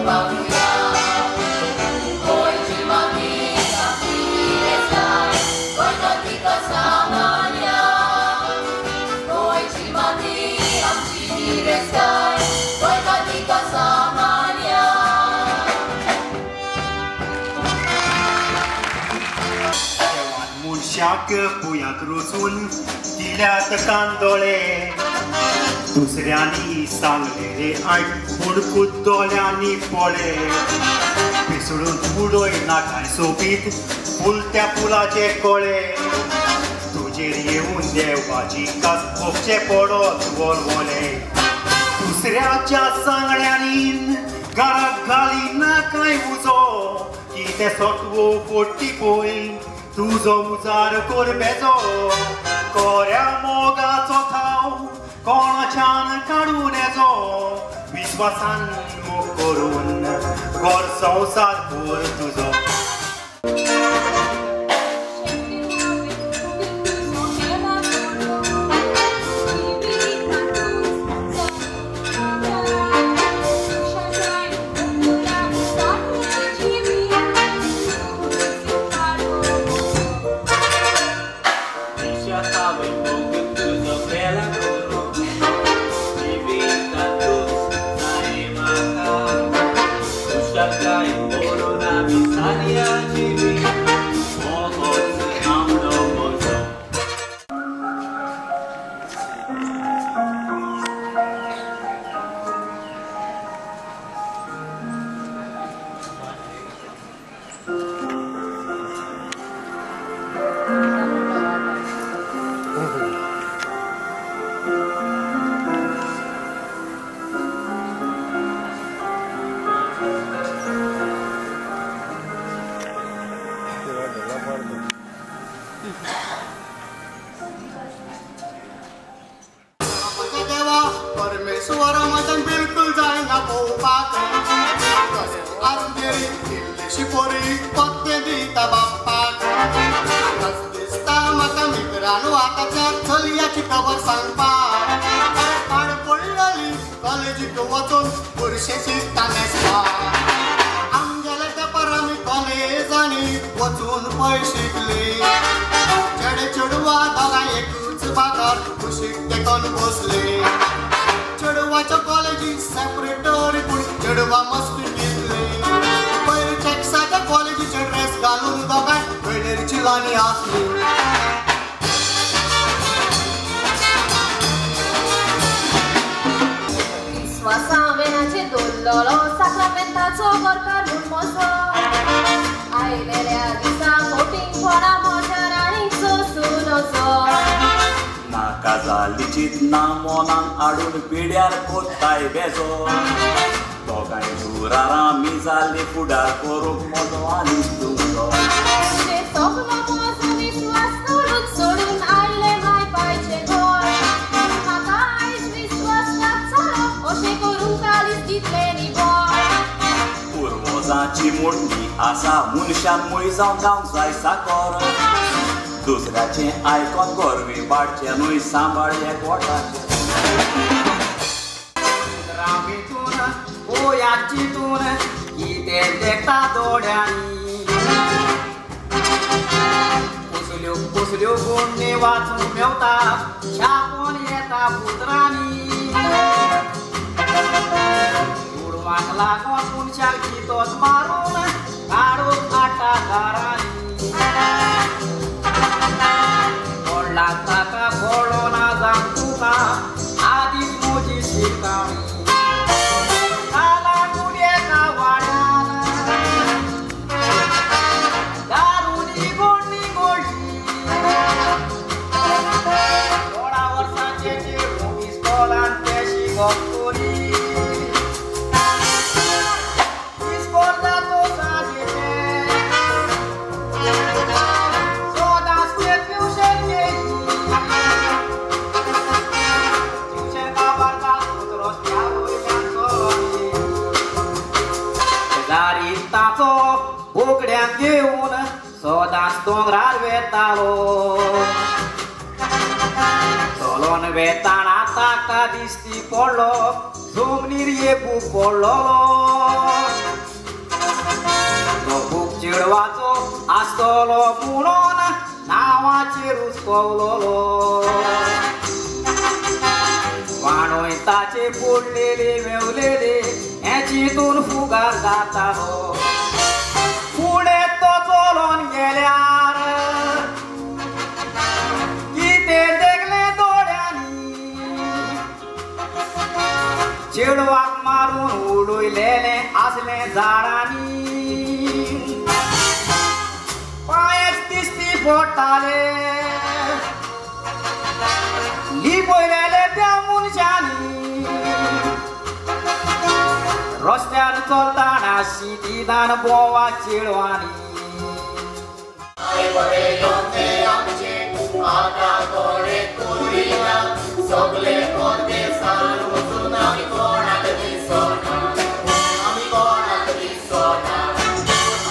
पावया. गोंयची माती आमची गिरेस्ताय, गोंयकार तिका सांबाळया. गोंयची माती आमची गिरेस्ताय, गोंयकार तिका सांबाळया. मनशाक भुंयांत रुजून दिल्यात कांदोळे, दुसऱ्यांनी सांगले रे आयक पूण कुद्दोल्यांनी पळे. पिसडून उडय नाकाय सोबीत फुलत्या फुलाचे कळे, तुजेर येवन देवाची कास भोगचे पडत वळवळे. दुसऱ्याच्या सांगण्यांनी घराक घाली ना कांय उजो, कितें सत्व फोडटी पळय तुजो उजार कर बेजो. कोऱ्या मोगाचो थाव कोणाच्यान काडून येजो, विश्वासान मोग करून घर संवसार कर तुजो. परमेश्वर म्हज्यान बिलकुल जायना पळोवपाक, आमगेली इल्लीशी पोरी पत्ते दिता बाप्पाक. दिसता म्हाका मित्रांनो आतां त्या चलयाची खबर सांगपाक, पाड पडलेली कॉलेजीक वचून बुरशें शिकता न्हेसपाक. आमगेल्या तेंपार आमी कॉलेजांनी वचून पय शिकली, चेडे चेडवां दोगांय एकूच बाकार कुशीक तेंकोन बसली. चेडवाच्या कॉलेजी सेपरेट पूण चेडवां मस्ती घेतली, पयर चॅक्साच्या कॉलेजीचे ड्रेस घालून दोगांय वेळेर चिलांनी आसली. विस्वासा हांवें दोल्लोलो साक्रामेंताचो घरकार म्हूण म्हजो, आयलेल्या दिसा फोटींगपणा म्हज्यान आनीक सोसूं नजो. नाका जाली चिंतना मोनान हाडून पिड्यार कोत्ताय बेजो, दोगांय जुरारां आमी जाली फुडार करूंक म्हजो आनी तुजो. सगलो म्हजो विस्वास सोडून सोडून आयले माय पायचें घर, म्हाका आयज विस्वासघात जालो अशें करूंक कालीच दितलें निवळ. पुर्वजांची मोडणी आसा मनशान मूय जावन जावंक जाय साकर, दुसऱ्याचें आयकोन गोरवी वाडचें न्हय सांबाळ एकवटाचें. रामीतून ओया चिंतून कितें देखता दोळ्यांनी, कुसल्यो कुसल्यो गुण्णी वाचूंक मेवता छापून येता उतरांनी. चेडवांक लागून मनशाक जितोच मारून काडून हाडटा घरांनी. कोणला ताका कळना जावं तुका आदींच म्हजी शिकावणी. बोकड्यांक घेवन सदांच दोंगरार वेतालो, चलोन वेताना ताका दिश्टी पडलो जमनीर एकू पडलोलो. चेडवाचो आसतलो म्हणून नांवाचेरूच कवलोलो वाणोय ताचे पडलेले मेवलेले हें चिंतून फुगार जातालो फुडें तो चलोन गेल्यार कितें देखलें दोळ्यांनी चेडवाक मारून उडयलेलें आसलें झाडांनी पांयच दिश्टी पडटाले लिपयलेले त्या मनशांनी रस्त्यार चलतना शितिदान बोवा चेडवांनी सगळे परदेसान वचून आमी कोणाक दिसना आमी कोणाक दिसना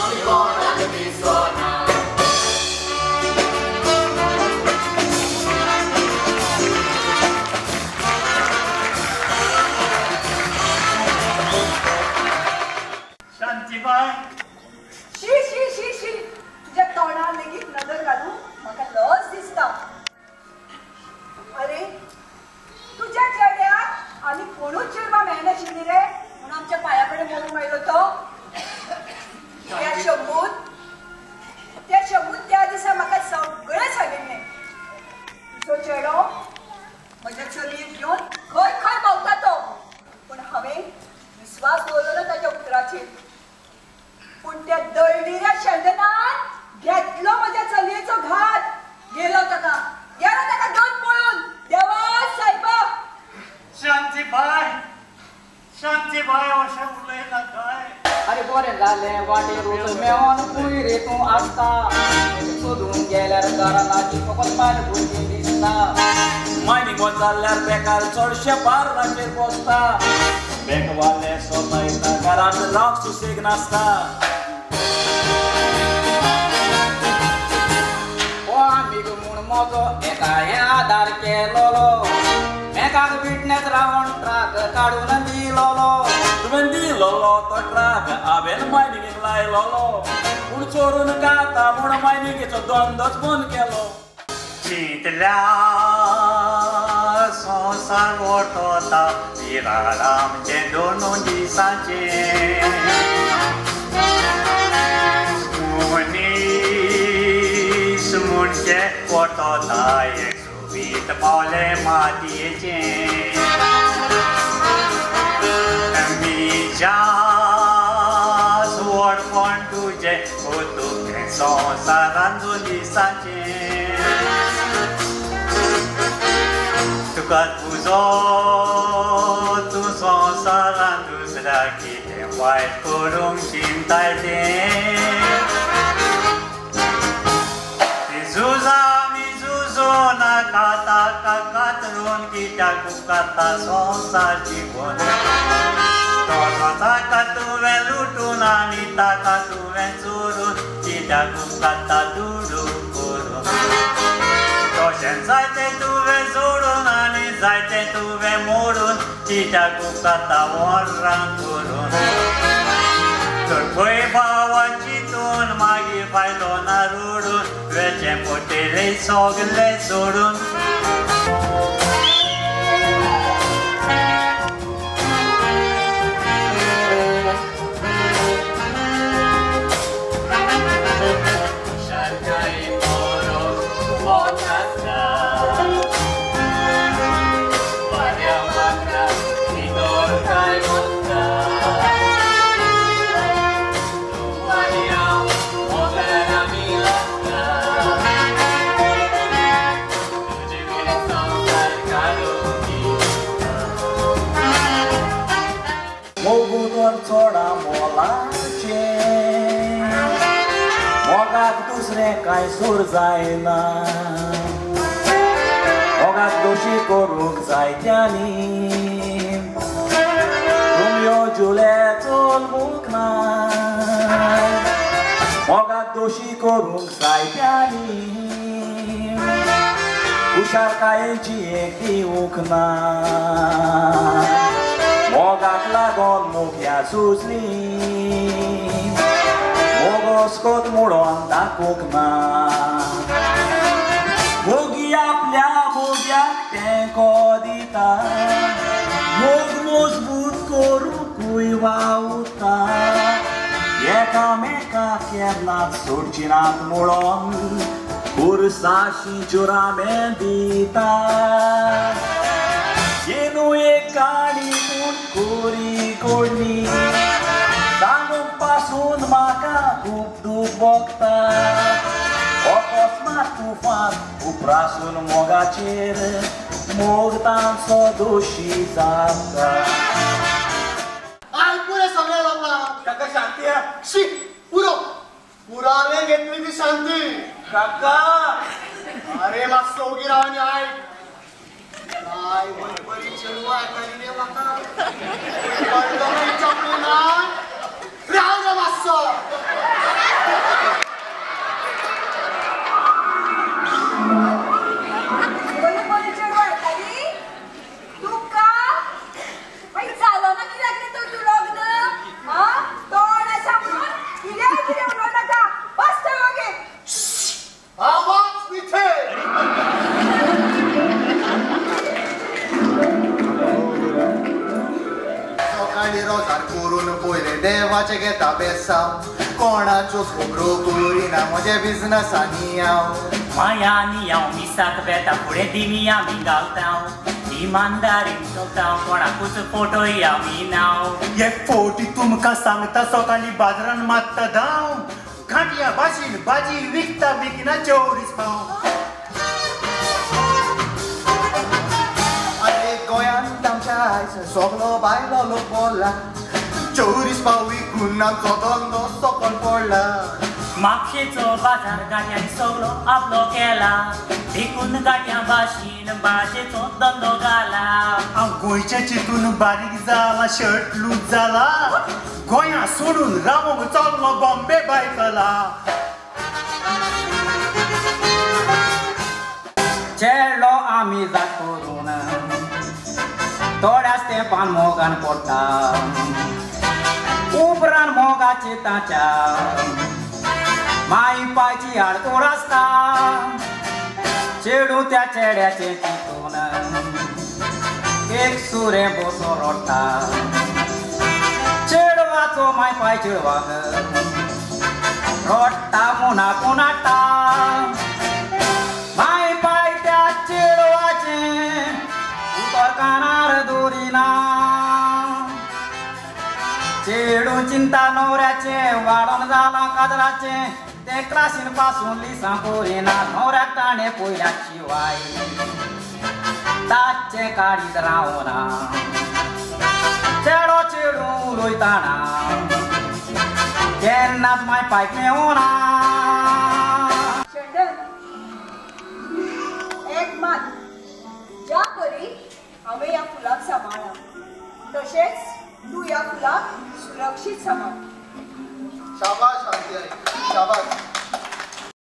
आमी कोणाक दिसना. शांतीबाय शी शी शी शी तुज्या तोंडार लेगीत नदर घालूं म्हाका लज दिसता. अरे तुज्या चेड्याक आनी कोणूच चेडवां मेळनाशिल्ली रे म्हणून आमच्या पांया कडेन मरूंक आयलो तो. त्या शंबून त्या दिसा म्हाका सगळें सांगिल्लें. तुजो चेडो म्हज्या चलयेक घेवन खंय खंय भोंवता तो, पूण हांवें विस्वास दवरलो ना ताच्या उतराचेर. पूण त्या दळडिऱ्या शेंदनान घेतलो म्हज्या चलयेचो घात. गेलो ताका दोन पळोवन. देवा सायबा. शांतीबाय शांतीबाय अशें उलयना काय. अरे बरें जालें वाटेरूच मेवोन खंय रे तूं आसता सोदून गेल्यार घरा लागीं फकत बायल भुरगीं दिसता. मायनिंग जाल्यार बेकार चडशे बार्राचेर बसता बँकवाले सोतायता घरांत रावंक सुसेग नासता. हो आमीग म्हूण म्हजो एका हें आदार केलोलो एकाक विटनेस रावन ट्रक काडून दिलोलो. तुवें दिलोलो तो ट्रक हांवें मायनिंगेक लायलोलो पूण चोरून खाता म्हूण मायनिंगेचो धंदोच बंद केलो. चिंतल्या संवसार वोटोता विराळ आमचें दोन दिसांचें मनीस म्हणजे वोटोता एक सोबीत पावलें मातयेचें मिजास व्हडपण तुजें तुजें संवसारान दोन दिसांचें तुका तुजो तूं संवसारान दुसऱ्या कितें वायट करूंक चिंताय तें झुजा आमी झुजो नाका ताका कातरून कित्याक उपकारता संवसार जिवन तसो ताका तुवें लुटून आनी ताका तुवें चोरून कित्याक उपकारता दुडू करून तशें जायतें तुवें जोडून आनी जायतें तुवें मोडून कित्याक उपकारता वरां करून तर खंय भावान चिंतून मागीर फायदो ना रडून वेचें पडटलें सगलें सोडून. मोगाक दुसरें कांय सूर जायना मोगाक दोशी करूंक जायत्यांनी रोमियो जुलियट चलूंक ना मोगाक दोशी करूंक जायत्यांनी हुशारकायेची एक दिवंक ना मोगाक लागोन मोग्या सुजली मोगो कोसकोत म्हणून दाखोवंक ना. मोगी आपल्या मोग्याक तेंको दिता, मोग मजबूत करूंकूय वावुरता. एकामेकाक केन्नाच सोडची नात म्हणून पुरसाशी जुरामे दिता. येनू एक काणी पूण कोरी कोडणी सांगूंक पासून म्हाका खूब दूख भोगता. अकस्मात तुफान उप्रासून मोगाचेर मोग तांचो दोशी जाता. आयक पुरे सगळ्या लोकांक काका शांती आ. शी पुरो पुरावे घेतली ती शांती. काका अरे मातसो ओगी राव आनी आयक. काय बरी बरी चेडवां येतालीं रे म्हाका, चॉकलेट. राव रे मातसो. बरी बरी चेडवां येतालीं तुका? मागीर जालो ना कित्याक रे तर तूं लग्न? आं तोंड आसा म्हणून कित्याक कितें उलोवं नाका, बस थंय वगी. आवाज पिछे. सकाळी रोजार करून पयले देवाचे घेता बेसांव, कोणाच्योच खबरो करिना म्हजे बिजनसांनी हांव. मायानी हांव मिसाक वेता फुडें दिमी आमी गावताव, इमानदारीन चलताव, कोणाकूच फोटोय आमी नाव. एक फोटी तुमकां सांगता सकाळी बाजारान मारता धांव, घांटया भाशीन भाजी विकता विकना चोवीस पाव. आनी गोंयांत आमच्या आयज सगलो बायलो लोक बोल्ला, चोवीस पाव विकून आमचो धंदो सकल पडला. म्हापशेचो बाजार गाडयांनी सगलो आपलो केला, देखून गाडयां भाशीन भाशेचो धंदो घाला. हांव गोंयच्या चिंतून बारीक जाला, शर्ट लूज जाला, गोंया सोडून रावोंक चल्लो बॉम्बे बायकला. चेडलो आमी जात करून थोड्याच तेंपान मोगान पडटा, उपरांत मोगाची ताच्या माई पायची आडकोड आसता. चेडूं त्या चेड्याचें चिंतून एक सुरें बसो रडटा, चेडवाचो माय पाय चेडवाक रडटा मुनाक उनाडटा. माय पाय त्या चेडवाचें उतर कानार दवरिना, चेडूं चिंता न्हवऱ्याचें वाडोन जालां काजराचें, तें क्लासीन पासून लिसां करिना. न्हवऱ्याक ताणें पयल्या शिवाय ताचें काडीत रावना, चेडो चेडूं उलयतना केन्नाच माय पायक मेवना. चंदन एक मात, ज्या परी हांवें ह्या फुलाक सांबाळ्ळां तशेंच तूं ह्या फुलाक सुरक्षीत सांबाळ.